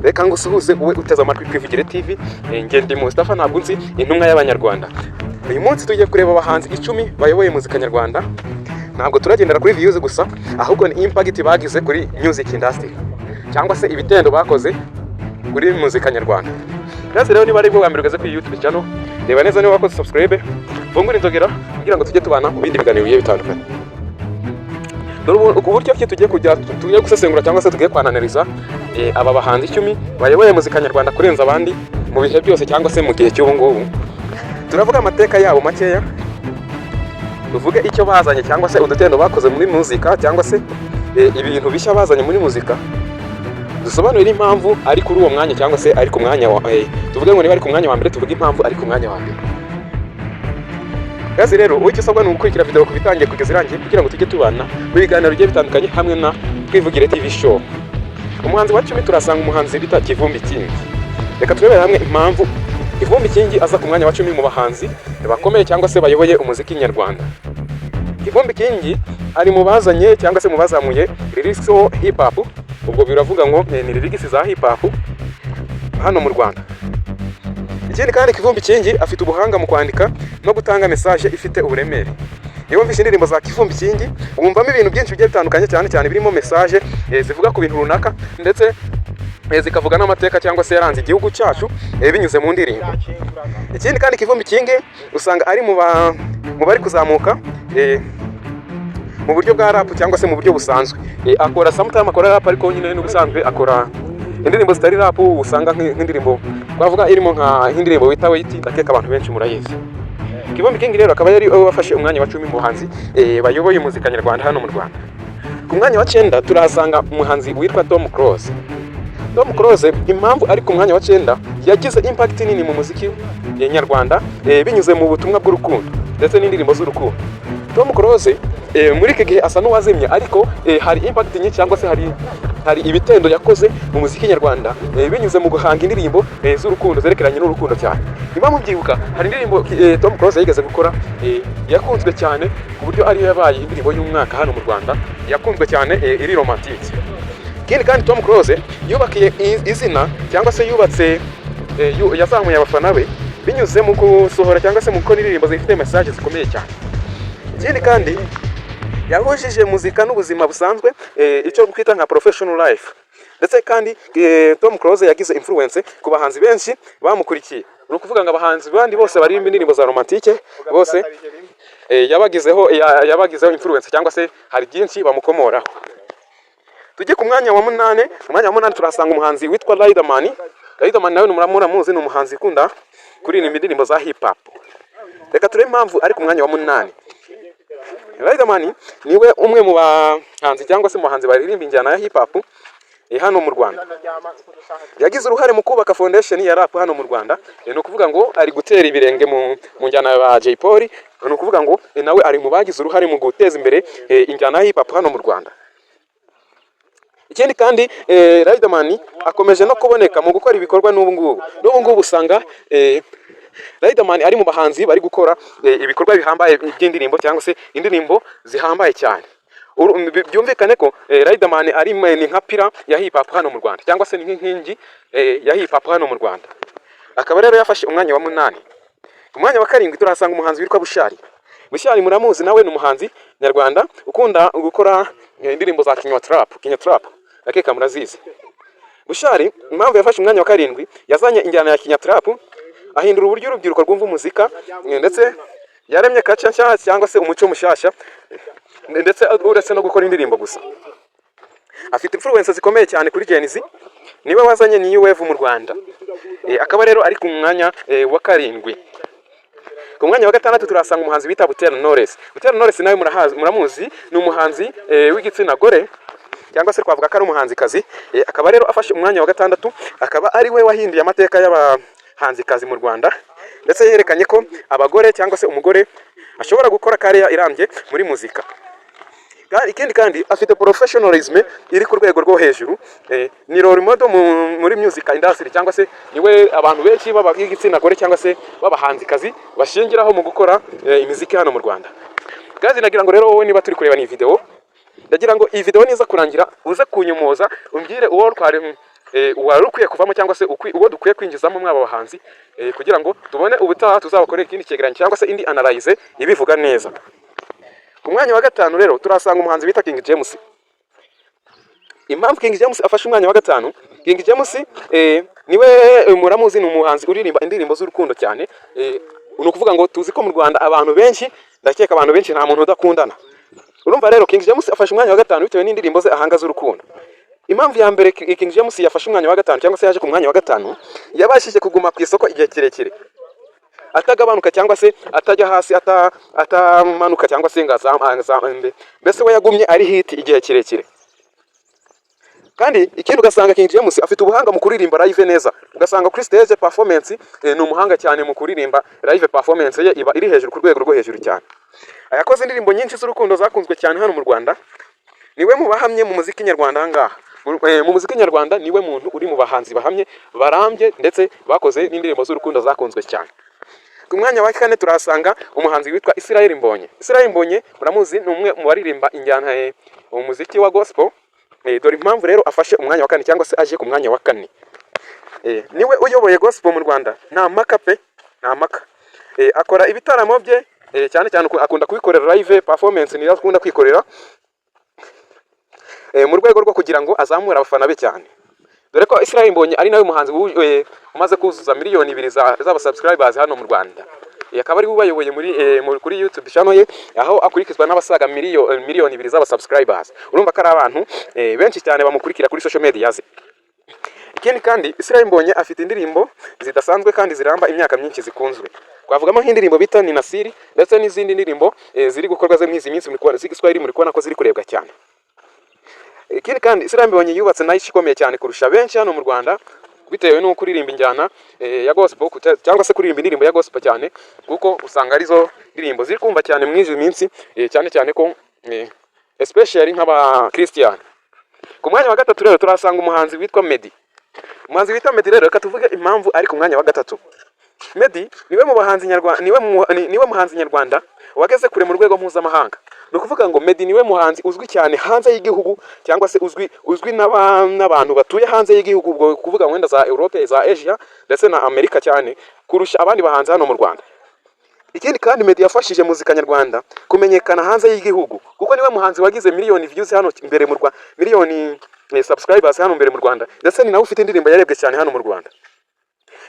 Reka ngusuhuze wowe uteze amatwi Twivugire TV. Nge ndi Mustafa, ntabwo nzi intumwa y'Abanyarwanda. Uyu munsi tugiye kureba abahanzi 10 bayoboye muzika nyarwanda. Ntabwo turagendera kuri views gusa, ahubwo ni impact bagize kuri music industry cyangwa se ibitendo bakoze kuri muzika nyarwanda. Rero niba ari bwo bwa mbere ugeze kuri YouTube channel, reba neza niba wakoze subscribe, fungura inzogera kugira ngo tujye tubana mu bindi biganiro bigiye bitandukanye. Dore uburyo ki tugiye kujya, tugiye gusesengura cyangwa se tugiye kwananiriza aba bahanzi 10 bayoboye muzika nyarwanda kurenza abandi mu bihe byose cyangwa se mu gihe cy'ubu ngubu. Turavuga amateka yabo makeya, tuvuge icyo bazanye cyangwa se udutendo bakoze muri muzika cyangwa se ibintu bishya bazanye muri muzika, dusobanurire impamvu ari kuri uwo mwanya cyangwa se ari ku mwanya wa tuvuge ngo niba ari ku mwanya wa mbere, tuvuge impamvu ari ku mwanya wa mbere. Gazi rero, wowe icyo usabwa ni ugukurikira video kuva itangiye kugeza irangiye kugira ngo tujye tubana mu biganiro bigiye bitandukanye hamwe na Twivugire TV Show. Umuhanzi wa 10 turasanga umuhanzi bita Kivumbi King. Reka turebere hamwe impamvu Kivumbi King aza ku mwanya wa 10 mu bahanzi bakomeye cyangwa se bayoboye umuziki nyarwanda. Kivumbi King ari mu bazanye cyangwa se mu bazamuye lyrics hip hop, ubwo biravuga ngo ni lyrics za hip hop hano mu Rwanda. Ikindi kandi, Kivumbi King afite ubuhanga mu kwandika no gutanga message ifite uburemere. Iyo wumvise indirimbo za Kivumbi King, wumvamo ibintu byinshi bigiye bitandukanye, cyane cyane birimo message zivuga ku bintu runaka, ndetse zikavuga n'amateka cyangwa se yaranze igihugu cyacu binyuze mu ndirimbo. Ikindi kandi, Kivumbi King usanga ari mu bari kuzamuka mu buryo bwa rap cyangwa se mu buryo busanzwe. Akora sometime akora rap, ariko nyine n'ubusanzwe akora indirimbo zitari rap. Usanga nk'indirimbo twavuga irimo nk'indirimbo wita Wait, ndakeka abantu benshi murayizi. Kivumbi King rero akaba yari wafashe umwanya wa 10 mu bahanzi bayoboye muzika nyarwanda hano mu Rwanda. Ku mwanya wa 9 turahasanga umuhanzi witwa Tom Close. Tom Close, impamvu ari ku mwanya wa 9, yagize impact nini mu muziki nyarwanda binyuze mu butumwa bw'urukundo ndetse n'indirimbo z'urukundo. Tom Close muri iki gihe asa n'uwazimye, ariko hari impact nyinshi cyangwa se hari ibitendo yakoze mu muziki nyarwanda binyuze mu guhanga indirimbo z'urukundo, zerekeranye n'urukundo cyane. Niba mubyibuka, hari indirimbo Tom Close yigeze gukora yakunzwe cyane ku buryo ariyo yabaye indirimbo y'umwaka hano mu Rwanda, yakunzwe cyane, iri romantique. Ikindi kandi, Tom Close yubakiye izina cyangwa se yubatse yazamuye abafana be binyuze mu gusohora cyangwa se mu gukora indirimbo zifite message zikomeye cyane. Ikindi kandi, yahujije muzika n'ubuzima busanzwe, icyo twita nka professional life. Ndetse kandi Tom Close yagize influence ku bahanzi benshi bamukurikiye. Ni ukuvuga ngo abahanzi bandi bose baririmba indirimbo za romantique bose yabagizeho influence cyangwa se hari byinshi bamukomoraho. Tujye ku mwanya wa 8. Mu mwanya wa 8 turahasanga umuhanzi witwa Riderman. Riderman nawe muramuzi, ni umuhanzi ukunda kuririmba indirimbo za hip hop. Reka turebe impamvu ari ku mwanya wa 8. Riderman niwe umwe mu bahanzi cyangwa se mu bahanzi baririmba injyana ya hip hop hano mu Rwanda. Yagize uruhare mu kubaka foundation ya rap hano mu Rwanda. Ni ukuvuga ngo ari gutera ibirenge mu njyana ya Jay Polly. Ni ukuvuga ngo nawe ari mu bagize uruhare mu guteza imbere injyana ya hip hop hano mu Rwanda. Ikindi kandi, Riderman akomeje no kuboneka mu gukora ibikorwa n'ubu ngubu. N'ubu ngubu usanga Riderman ari mu bahanzi bari gukora ibikorwa bihambaye by'indirimbo cyangwa se indirimbo zihambaye cyane. Byumvikane ko Riderman ari ni nka pillar ya hip hop hano mu Rwanda cyangwa se ni nk'inkingi ya hip hop hano mu Rwanda. Akaba rero yafashe umwanya wa 8. Ku mwanya wa 7 turahasanga umuhanzi witwa Bushali. Bushali muramuzi, nawe ni umuhanzi nyarwanda ukunda gukora indirimbo za Kinya Trap. Kinya Trap ndakeka murazizi. Bushali, impamvu yafashe umwanya wa 7, yazanye injyana ya Kinya Trap, ahindura uburyo urubyiruko rwumva umuzika, ndetse yaremye culture nshya cyangwa se umuco mushyashya. Ndetse uretse no gukora indirimbo gusa, afite influence zikomeye cyane kuri Gen Z, niwe wazanye New Wave mu Rwanda. Akaba rero ari ku mwanya wa 7. Ku mwanya wa 6 turasanga umuhanzi bita Butera Knowless. Butera Knowless nawe muramuzi, ni umuhanzi w'igitsina gore cyangwa se twavuga ko ari umuhanzikazi. Akaba rero afashe umwanya wa 6, akaba ari we wahinduye amateka y'abahanzikazi mu Rwanda, ndetse yerekanye ko abagore cyangwa se umugore ashobora gukora career irambye muri muzika. Ikindi kandi, afite professionalism iri ku rwego rwo hejuru. Ni role model muri music industry cyangwa se niwe abantu benshi baba b'igitsina gore cyangwa se b'abahanzikazi bashingiraho mu gukora imiziki hano mu Rwanda. Guys, nagira ngo rero wowe niba turi kureba iyi video, ndagira ngo iyi video niza kurangira uze kunyomoza, umbwire uwo twari wari ukwiye kuvamo cyangwa se uwo dukwiye kwinjizamo mw'aba bahanzi, kugira ngo tubone ubutaha tuzabakorera ikindi cyegeranyo cyangwa se indi analyse ibivuga neza. Ku mwanya wa gatanu rero turasanga umuhanzi bita King James. Impamvu King James afashe umwanya wa gatanu, King James niwe muramuzi, ni umuhanzi uririmba indirimbo z'urukundo cyane. Ni ukuvuga ngo tuzi ko mu Rwanda abantu benshi, ndakeka abantu benshi, nta muntu udakundana. Urumva rero King James afashe umwanya wa gatanu bitewe n'indirimbo ze ahanga z'urukundo. Impamvu ya mbere King James yafashe umwanya wa gatanu cyangwa se yaje ku mwanya wa gatanu, yabashije kuguma ku isoko igihe kirekire atagabanuka cyangwa se atajya hasi, atamanuka cyangwa se ngo mbese we yagumye ari hit igihe kirekire. Kandi ikindi, ugasanga King James afite ubuhanga mu kuririmba live neza. Ugasanga kuri stage performance ni umuhanga cyane mu kuririmba live, performance ye iba iri hejuru, ku rwego rwo hejuru cyane. Yakoze indirimbo nyinshi z'urukundo zakunzwe cyane hano mu Rwanda. Niwe mu bahamye mu muziki nyarwanda ahangaha. Mu muziki nyarwanda niwe muntu uri mu bahanzi bahamye, barambye, ndetse bakoze n'indirimbo z'urukundo zakunzwe cyane. Ku mwanya wa kane turahasanga umuhanzi witwa Israel Mbonyi. Israel Mbonyi muramuzi, ni umwe mu baririmba injyana, umuziki wa gospel. Dore impamvu rero afashe umwanya wa kane cyangwa se aje ku mwanya wa kane. Niwe uyoboye gospel mu Rwanda, nta mpaka pe, nta mpaka. Akora ibitaramo bye, cyane cyane akunda kubikorera live performance, niyo akunda kwikorera, mu rwego rwo kugira ngo azamure abafana be cyane, dore ko Israel Mbonyi ari nawe muhanzi umaze kuzuza 2 miliyoni z'aba subscribers hano mu Rwanda. Akaba ari we ubayoboye kuri YouTube channel ye, aho akurikizwa n'abasaga 2 miliyoni z'aba subscribers. Urumva ko ari abantu benshi cyane bamukurikira kuri social media ze. Ikindi kandi, Israel Mbonyi afite indirimbo zidasanzwe kandi ziramba imyaka myinshi zikunzwe. Twavugamo nk'indirimbo bita Ninasiri, ndetse n'izindi ndirimbo ziri gukorwa ze mw'izi minsi muri kubona z'igiswahili, muri kubona ko ziri kurebwa cyane. Ikindi kandi, Israel Mbonyi yubatse nayo ikomeye cyane kurusha benshi hano mu Rwanda, bitewe n'uko kuririmba injyana ya gospel cyangwa se kuririmba indirimbo ya gospel cyane, kuko usanga arizo ndirimbo ziri kumva cyane muri izi minsi, cyane cyane ko especially nk'aba Christian. Ku mwanya wa gatatu rero turasanga umuhanzi witwa Meddy. Umuhanzi witwa Meddy rero, reka tuvuge impamvu ari ku mwanya wa gatatu. Meddy niwe mu bahanzi nyarwanda, niwe muhanzi nyarwanda wageze kure mu rwego mpuzamahanga. Ni ukuvuga ngo Meddy niwe muhanzi uzwi cyane hanze y'igihugu, cyangwa se uzwi n'abantu batuye hanze y'igihugu, ubwo kuvuga wenda za Europe, za Asia ndetse na Amerika cyane kurusha abandi bahanzi hano mu Rwanda. Ikindi kandi, Meddy yafashije muzika nyarwanda kumenyekana hanze y'igihugu, kuko niwe muhanzi wagize miliyoni views hano imbere mu Rwanda, miliyoni subscribers hano imbere mu Rwanda, ndetse ni nawe ufite indirimbo yarebwe cyane hano mu Rwanda.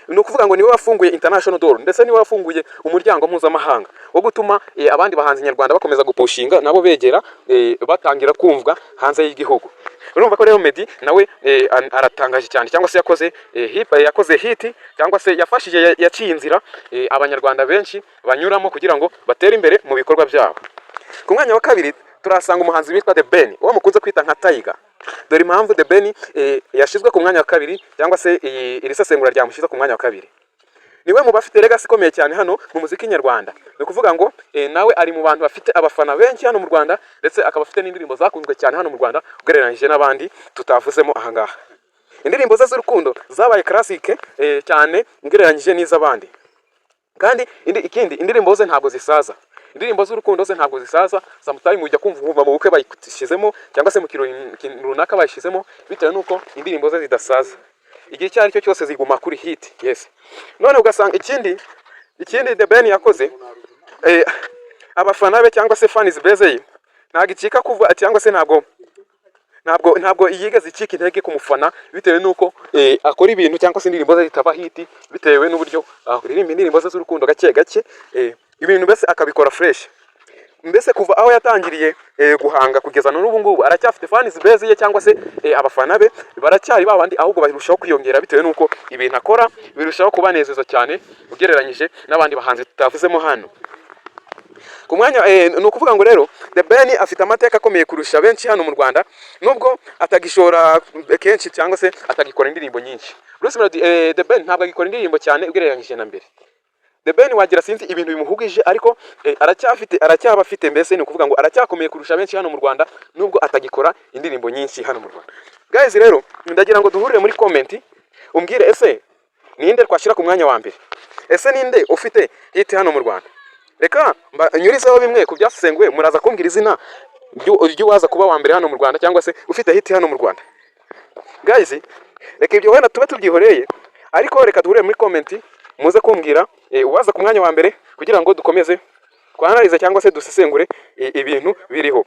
Ni ukuvuga ngo niwe wafunguye international door, ndetse niwe wafunguye umuryango mpuzamahanga wo gutuma abandi bahanzi nyarwanda bakomeza gupushinga, nabo begera, batangira kumvwa hanze y'igihugu. Urumva ko rero Meddy nawe aratangaje cyane, cyangwa se yakoze yakoze hit, cyangwa se yafashije, yaciye inzira abanyarwanda benshi banyuramo kugira ngo batere imbere mu bikorwa byabo. Ku mwanya wa kabiri turahasanga umuhanzi witwa The Ben, uwo mukunze kwita nka Tiger. Dore impamvu The Ben yashyizwe ku mwanya wa kabiri, cyangwa se iri sesengura ryamushyize ku mwanya wa kabiri. Niwe mu bafite legacy ikomeye cyane hano mu muziki nyarwanda. Ni ukuvuga ngo nawe ari mu bantu bafite abafana benshi hano mu Rwanda, ndetse akaba afite n'indirimbo zakunzwe cyane hano mu Rwanda ugereranyije n'abandi tutavuzemo ahangaha. Indirimbo ze z'urukundo zabaye classic cyane ugereranyije n'iz'abandi. Kandi ikindi, indirimbo ze ntabwo zisaza, indirimbo z'urukundo ze ntabwo zisaza. Sometime ujya kumva ukumva mu bukwe bayishyizemo, cyangwa se mu kirori runaka bayishyizemo, bitewe n'uko indirimbo ze zidasaza, igihe icyo ari cyo cyose ziguma kuri hit, yes. None ugasanga ikindi The Ben yakoze, abafana be cyangwa se fans base ye ntabwo icika kuva, cyangwa se ntabwo yigeze icika intege ku mufana, bitewe n'uko akora ibintu cyangwa se indirimbo ze zitaba hit, bitewe n'uburyo aririmba indirimbo ze z'urukundo gake gake, ibintu mbese akabikora fresh. Mbese kuva aho yatangiriye guhanga kugeza n'ubu ngubu aracyafite fans base ye, cyangwa se abafana be baracyari babandi, ahubwo barushaho kwiyongera bitewe n'uko ibintu akora birushaho kubanezeza cyane ugereranyije n'abandi bahanzi tutavuzemo hano. Ku mwanya ni ukuvuga ngo rero The Ben afite amateka akomeye kurusha benshi hano mu Rwanda, nubwo atagishora kenshi cyangwa se atagikora indirimbo nyinshi. Bruce Melody, The Ben ntabwo agikora indirimbo cyane ugereranyije na mbere. The Ben wagira sinzi ibintu bimuhugije, ariko aracyafite, aracyaba afite, mbese ni ukuvuga ngo aracyakomeye kurusha benshi hano mu Rwanda, nubwo atagikora indirimbo nyinshi hano mu Rwanda. Guys, rero ndagira ngo duhurire muri comment, umbwire: ese ninde twashyira ku mwanya wa mbere? Ese ninde ufite hit hano mu Rwanda? Reka nyurizeho bimwe ku byasesenguwe, muraza kumbwira izina ry'uwaza kuba wa mbere hano mu Rwanda, cyangwa se ufite hit hano mu Rwanda. Guys, Reka ibyo wenda tube tubyihoreye, ariko reka duhure muri comment, muze kumbwira uwaza ku mwanya wa mbere kugira ngo dukomeze twanalize cyangwa se dusesengure ibintu biriho.